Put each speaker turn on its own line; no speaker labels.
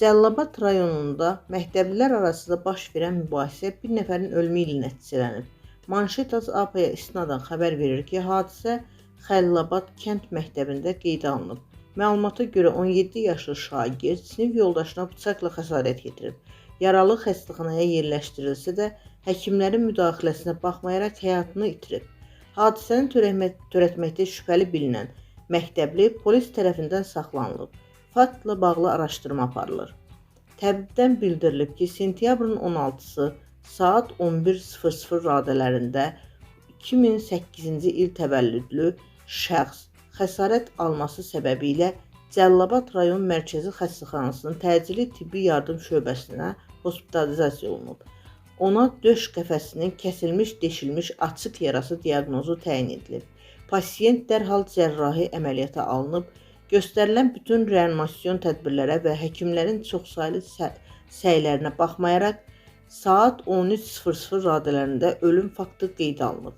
Cəlilabad rayonunda məktəblilər arasında baş verən mübahisə bir nəfərin ölümü ilə nəticələnib. Manşet.az APA-ya istinadən xəbər verir ki, hadisə Xəlilabad kənd məktəbində qeydə alınıb. Məlumata görə 17 yaşlı şagird sinif yoldaşına bıçaqla xəsarət yetirib. Yaralı xəstəxanaya yerləşdirilsə də, həkimlərin müdaxiləsinə baxmayaraq həyatını itirib. Hadisəni törətməkdə şübhəli bilinən məktəbli polis tərəfindən saxlanılıb. Faktla bağlı araşdırma aparılır. Təbibdən bildirilib ki, sentyabrın 16-sı saat 11:00 radələrində 2008-ci il təvəllüdlü şəxs xəsarət alması səbəbilə Cəlilabad rayon Mərkəzi Xəstəxanasının təcili tibbi yardım şöbəsinə hospitalizasiya olunub. Ona döş qəfəsinin kəsilmiş, deşilmiş açıq yarası diaqnozu təyin edilib. Pasiyent dərhal cərrahi əməliyyata alınıb. Göstərilən bütün reanimasyon tədbirlərə və həkimlərin çoxsaylı səylərinə baxmayaraq saat 13:00 radələrində ölüm faktı qeydə alınıb.